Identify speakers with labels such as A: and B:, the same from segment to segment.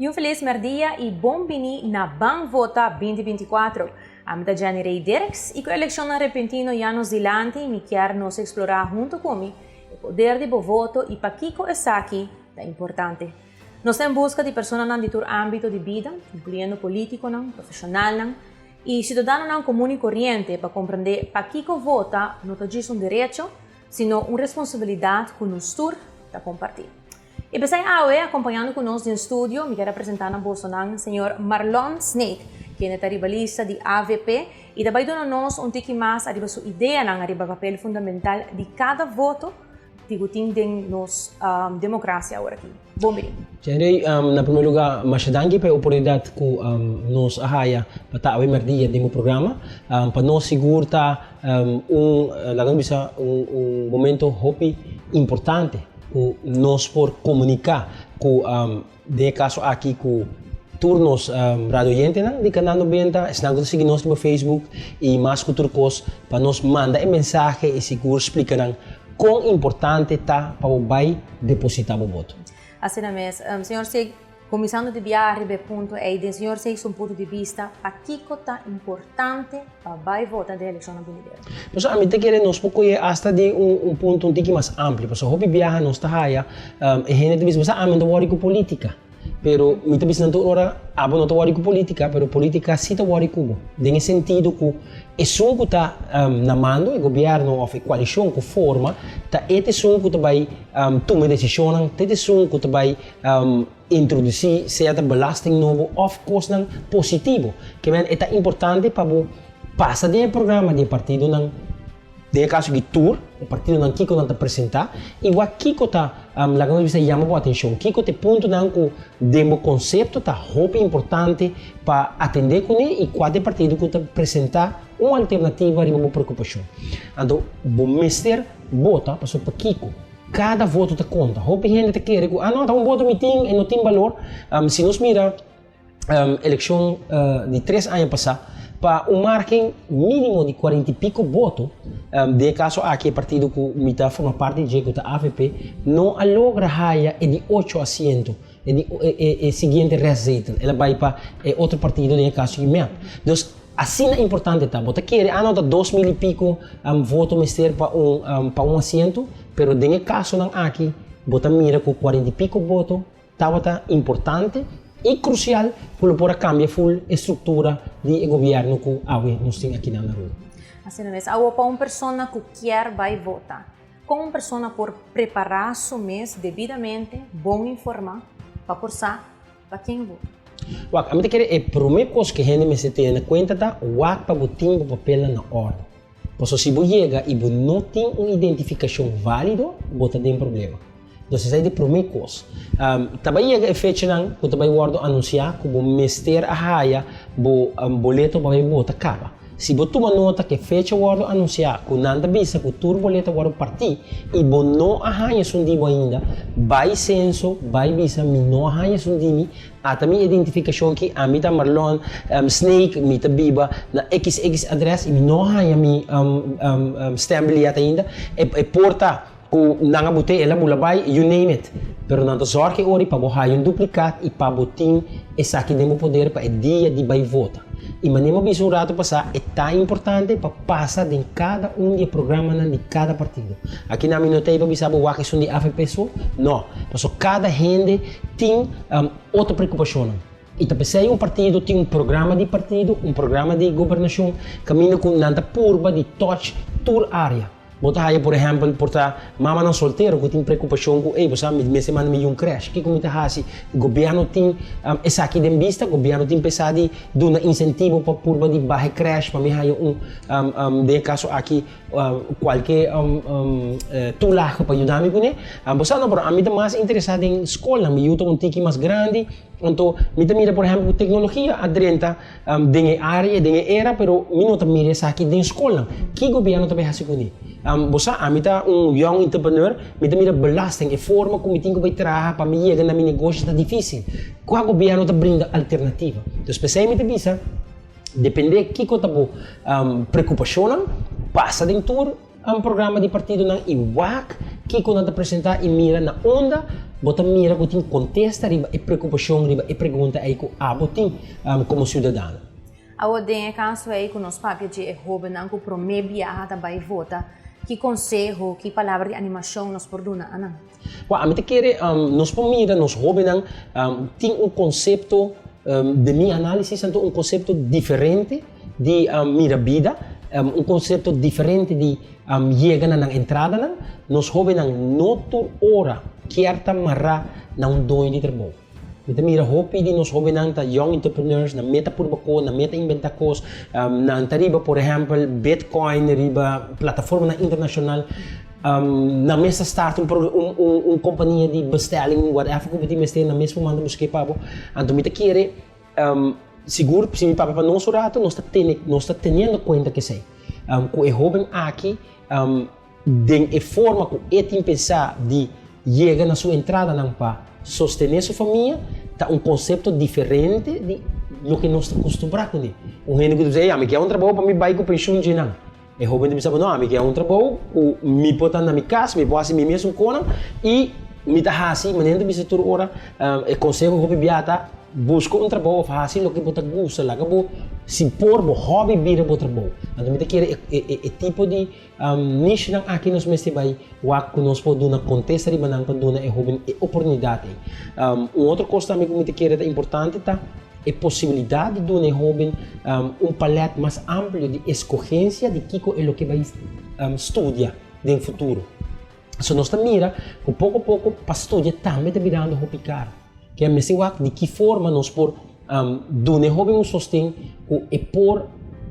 A: Y un feliz merdia y bon bini na Ban Vota 2024. Ami ta Jenny Ray Dirks y cu eleccionnan repentino ya nos dilanti mi kier nos explora hunto cu mi e poder di bo voto y pakico esaki ta importante. Nos ta en busca di personanan di tur ambito di bida, incluyendo politiconan, profesionalnan y ciudadanonan comun y coriente pa comprende pakico vota no ta djis un derecho, sino un responsabilidad cu nos tur ta comparti. Y p'esei awe, acompañando cu nos den studio, mi kier a presenta na bosonan señor Marlon Sneek, kende ta riba lista di avp y ta bay duna nos un tiki mas ariba su ideanan ariba papel fundamental di cada voto di cu tin den nos democracia awor aki. Bon bini.
B: Jenny, na primer lugar, masha danki pa e oportunidad cu nos a haya pa ta awe merdia den bo programa. Pa nos sigur ta un, laga nos bisa, un momento hopi importante ku nos por komuniká ku den e kaso aki ku tur nos radio oyentenan di Kanal Nobenta, esnan ku ta sigui nos riba Facebook i mas ku tur kos pa nos manda e mensahe i sigur splika nan kon importante ta pa bo bai depositá bo boto.
A: Asina mes, señor Sig. Kuminsando di biaha riba e punto ei, den señor Seix un punto di bista pakiko ta importante pa bai vota den elekshonnan binidero.
B: Pasobra ami ta kere nos por kohe asta di un punto un tiki mas amplio, pasobra hopi biaha nos ta haya e hende ta bisa, bo sa ami no ta wòri ku politika, pero mi ta bisa nan tur ora abo no ta wòri ku politika, pero politika si ta wòri ku bo, den e sentido ku esun ku ta na mando, e gobièrnu òf e koalishon ku forma, ta e ta esun ku ta bai tuma e desishonnan, ta e ta esun ku ta bai Introducí sea ta belasting nobo of cosnan positivo. Ke men e ta importante pa bo pasa den e programa di e partidonan, den e caso aki tur e partidonan kico nan ta presenta y wak kico ta laga nos bisa yama bo atencion, kico ta e puntonan cu den bo concepto ta hopi importante pa atende cune y cua ta e partido cu ta presenta un alternativa riba bo preocupacion. Anto bo mester bota pasobra pakico? Kada voto ta konta. Hopi hende ta kere ku, ah no, ta un voto mi tin, e no tin balor. Si nos mira elekshon di tres aña pasá, pa un margen mínimo di kuarenta i piko voto, den e kaso aki e partido ku mi ta forma parti di dje ku ta avp, no a logra haya e di ocho asiento, e di e siguiente restzetel. El a bai pa e otro partido, den e kaso aki mep. Dus, Asina importante ta. Bo ta kere a no ta 2000 y pico voto mester pa un pa un asiento, pero den e casonan aki bo ta mira cu cuarenta y pico voto tabata importante y crucial cu lo por a cambia full e structura di e gobierno cu awe nos tin aki na Aruba.
A: Asina mes. Awo pa un persona cu kier bay vota, con un persona por prepara su mes debidamente, bon informa, pa por sa Pa ken bo?
B: Wak, ami ta kere e prome kos ku hende mester tene na kuenta ta wak pa bo tin bo papelnan na òrdu. Pasobra si bo yega i bo no tin un identifikashon válido, bo ta den problema. Entonces esei ta e prome kos. Ta bai yega e fechanan ku ta bai wòrdu anunsiá ku bo mester a haya bo boleto pa bai bota kaba. Si bo tuma nota ku e fecha wòrdu anunsiá ku nan ta bisa ku tur boleto a wòrdu partí i bo no a haña esun di bo ainda, bai senso, bai bisa mi no a haña esun di mi, ata mi identifikashon aki, ami ta Marlon Snake, mi ta biba na xx adrès i mi no a haña mi stembiljet ainda, e por ta. Ku nan a but'é, el a bula bai, you name it. Pero nan ta zòrg e ora pa bo haya un duplikat i pa bo tin esaki den bo poder pa e dia di bai vota. I manera mi a bisa un ratu pasá, e ta importante pa pasa den kada un di e programanan di kada partido. Aki nan mi no ta ei pa bisa bo wak esun di avp so, no. Pasobra kada hende tin otro preokupashonnan. I ta p'esei un partido tin un programa di partido, un programa di gobernashon, kaminda ku nan ta purba di touch tur área. Bo ta haya por ehèmpel por ta mamanan soltero ku tin preokupashon ku ey bo sa mi mester manda mi yu un krèsh, kiko mi ta hasi? Gobièrnu tin esaki den bista, gobièrnu tin pensá di duna insentivo pa purba di baha e krèsh pa mi haya un den e kaso aki kualke toelage pa yuda mi kuné. Bo sa no, pero ami ta mas interesá den skolnan, mi yu ta un tiki mas grandi, anto mi ta mira por ehèmpel ku teknologia a drenta. Den e área, den e era, pero mi no ta mira esaki den skolnan. Ki gobièrnu ta bai hasi kuné? Bo sa, ami ta un young entrepreneur, mi ta mira belasting, e forma ku mi tin ku bai traha pa mi yega na mi negoshi ta difísil. Kua gobièrnu ta brinda alternativa? Dus p'esei mi ta bisa, dependé kiko ta bo preokupashonnan, pasa den tur. Un programa di partidonan i wak kiko nan ta presentá i mira na unda Bo ta mira ku tin kontesta riba e preokupashon, riba e pregunta ei ku abo tin komo siudadano.
A: Awor den e kaso ei ku nos papia dje e hóbennan ku promé biaha ta bai vota, ki konseho, ki palabra di animashon nos por duna anan?
B: Wak, ami ta kere nos por mira nos hóbennan tin un konsepto, den mi análisis anto, un konsepto diferente di mira bida, un konsepto diferente di yega na nan entradanan. Nos hóbennan no tur ora kier ta mará na un doño di trabou. Mi ta mira hopi di nos hóbennan ta young entrepreneurs, nan meta purba kos, nan meta inventá kos, nan ta riba por ehèmpel bitcoin, riba plataformanan internashonal, nan mes ta start un un kompania di bestelling, whatever ku bo tin mester, nan mes por manda busk'é pa bo. Anto mi ta kere sigur si mi papia pa nos un rato nos ta tene nos ta teniendo kuenta ku esei, ku e hóben aki Den e forma ku e tin pensá di yega na su entradanan pa sostené su famia ta un konsepto diferente di loke nos ta kustumbrá kuné. Un hende ku ta bisa, ey, ami ke un trabou pa mi bai ku penshun dje nan. E hóben ta bisa bo, no, ami ke un trabou ku mi por ta na mi kas, mi por hasi mi mesun konan i mi ta hasi, manera ta bisa tur ora, e konseho hopi bia ta, buska un trabou òf hasi loke bo ta gusta, laga bo, si por, bo hòbi bira bo trabou. Anto mi ta kere e tipo di Nichenan aki nos mester bai wak ku nos por duna kontesta riba nan pa duna e hóben e oportunidat ei. Un otro kos tambe ku mi ta kere ta importante ta e posibilidat di duna e hóben un palèt mas amplio di eskogensia di kiko e lo ke bai studia den futuro. So nos ta mira ku poko poko pa studia tambe ta birando hopi karo. Ke mester wak di ki forma nos por duna e hoben un sosten ku e por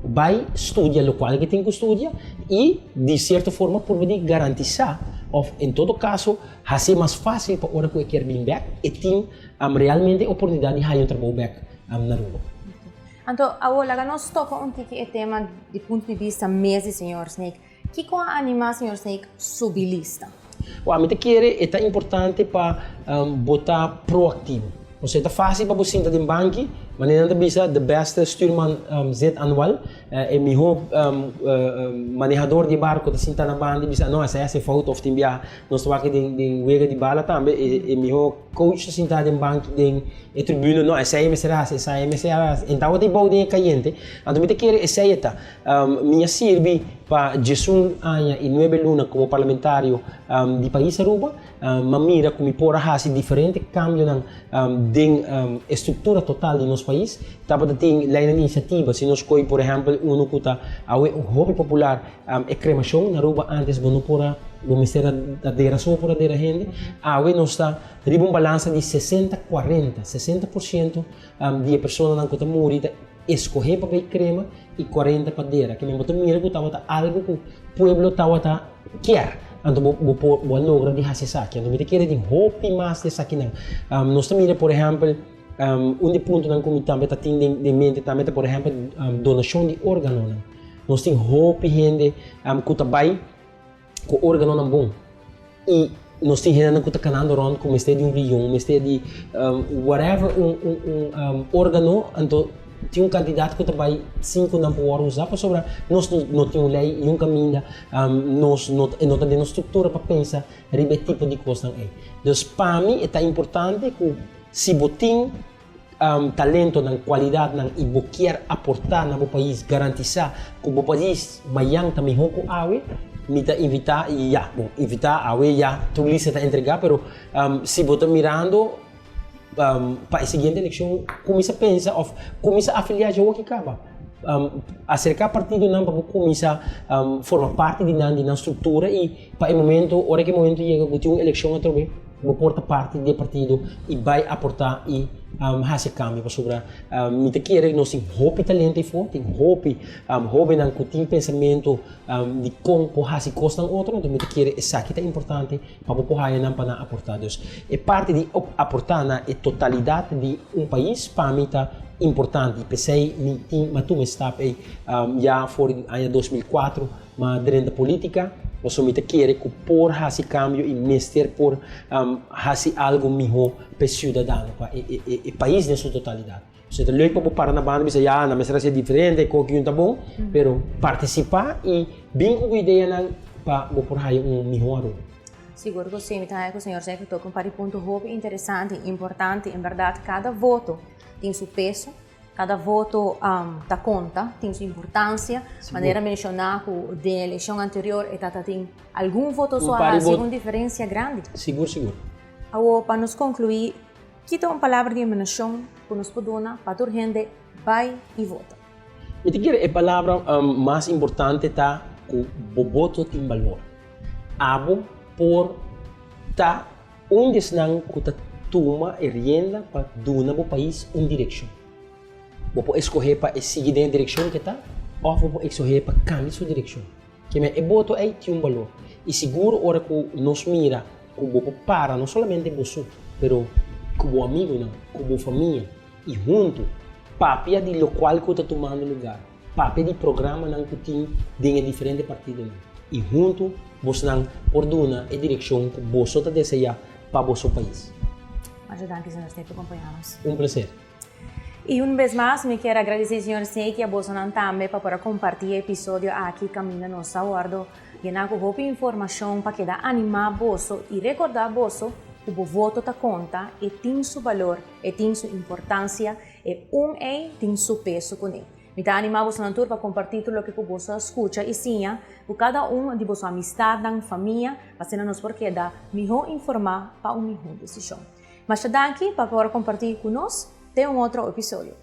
B: bai studia lokual ke tin ku studia i di sierto forma purba di garantisá òf en todo kaso hasié mas fásil pa ora ku e kier bin bèk e tin realmente e oportunidat di haña un trabou bèk na Aruba.
A: Anto awor laga nos toka un tiki e tema di punto di bista mes di señor Snake. Kiko a animá señor Snake subi lista?
B: Wak, mi ta kere e ta importante pa bo ta proactivo. Pasobra e ta fácil pa bo sinta den banki, manera nan ta bisa de beste stuurman zit aan wal, e mihó manehador di e barco ta sinta na banda i bisa no esei a hasi fout òf tin biaha nos ta wak den wega di bala tambe e mihó coach ta sinta den banki den e tribuna no esei e mester hasi esei e mester hasi e tabata ei bou den e kayente. Anto mi ta kere esei e ta. Mi a sirbi pa diesun aña i nuebe luna komo parlamentario di pais Aruba. M'a mira ku mi por a hasi diferente kambionan den e struktura total di nos pais. Tabata tin leinan di inisiativa, si nos kohe por ehèmpel unu ku ta awe hopi popular, e kremashon. Na Aruba ántes bo no por a, bo mester a dera so por a dera hende. Awe nos ta riba un balansa di sesenta kuarenta, 60% di e personanan ku ta muri ta Escohe pa bay crema y 40 pa dera. Kimen bo ta mira cu tabata algo cu pueblo tabata kier. Anto bo bo por bo a logra di haci esaki. Anto mi ta kere di hopi mas di esakinan. Nos ta mira por ehempel un di puntonan cu mi tambe ta tin den den mente tambe ta por ehempel donacion di organonan. Nos tin hopi hende cu ta bay ku órganonan bon i nos tin hendenan ku ta kanando rònt ku mester di un riñon, mester di whatever un un un órgano, anto tin un kantidat ku ta bai sin ku nan por wòrdu usá pasobra nos no tin un lei i un kaminda nos no e no ta den nos struktura pa pensa riba e tipo di kosnan ei. Dus pa mi e ta importante ku si bo tin talentonan, kualidatnan i bo kier aportá na bo pais, garantisá ku bo pais mayan ta mihó ku awe, mi ta invitá i ya, bon, invitá awe ya tur lista ta entregá, pero si bo ta mirando pa e siguiente elekshon kuminsá pensa òf kuminsá afiliá dje awor ki kaba. Aserká partidonan pa bo kuminsá forma parti di nan, di nan struktura i Pa e momento, ora ku e momento yega ku tin un elekshon atrobe, bo por ta parti di e partido i bai aportá i hasi kambio pasobra mi ta kere nos tin hopi talento afó, tin hopi hóbennan ku tin pensamentu di kon por hasi kosnan otro, anto mi ta kere esaki ta importante pa bo por haña nan pa nan aportá. Dus e parti di aportá na e totalidat di un pais pa mi ta importante i p'esei mi tin mi a tuma e stap ei ya for di aña 2004. Ma drenta politica, pasobra mi ta kere cu por haci cambio y mester por haci algo miho pa e ciudadano, pa e pais den su totalidad. So ta leuk pa bo para na banda y bisa ya nan mester haci diferente, koki un ta bon, pero participa y bin cu bo ideanan pa bo por haya un miho Aruba.
A: Sigur ku si, mi ta haña ku señor Zeker toka un par di punto hopi interesante i importante. En bèrdat kada voto tin su peso, kada voto ta konta, tin su importansia. Manera menshoná ku den e elekshon anterior e tata tin algun voto so a hasi un diferensia grandi.
B: Sigur, sigur.
A: Awor pa nos konkluí, ki ta un palabra di animashon ku nos por duna pa tur hende bai i vota?
B: Mi ta kere e palabra mas importante ta ku bo boto tin balor. Abo por ta un di esnan ku ta tuma e rienda pa duna bo pais un direkshon. Bo por eskohé pa e sigui den e direkshon ku e ta òf bo por eksohé pa kambia su direkshon. Keme e boto ei tin un balor. I sigur ora ku nos mira ku bo por para no solamente bo su, pero ku bo amigunan, ku bo famia i huntu papia di lokual ku ta tumando lugar, papia di programanan ku tin den e diferente partidonan i huntu bosnan por duna e direkshon ku boso ta deseá pa boso pais.
A: Masha danki señor Snake pa kompañá nos.
B: Un plaser.
A: I un bes mas mi kier agradesí señor Snake i a bosonan tambe pa por a kompartí e episodio aki kaminda nos a wòrdu yená ku hopi informashon pa keda animá boso i rekordá boso ku bo voto ta konta, e tin su balor, e tin su importansia, e un ei tin su peso kuné. Mi ta animá bosonan tur pa kompartí tur loke ku boso a skucha i siña ku kada un di boso amistatnan, famia, pa asina nos por keda mihó informá pa un mihó desishon. Masha danki pa por comparti cu nos den un otro episodio.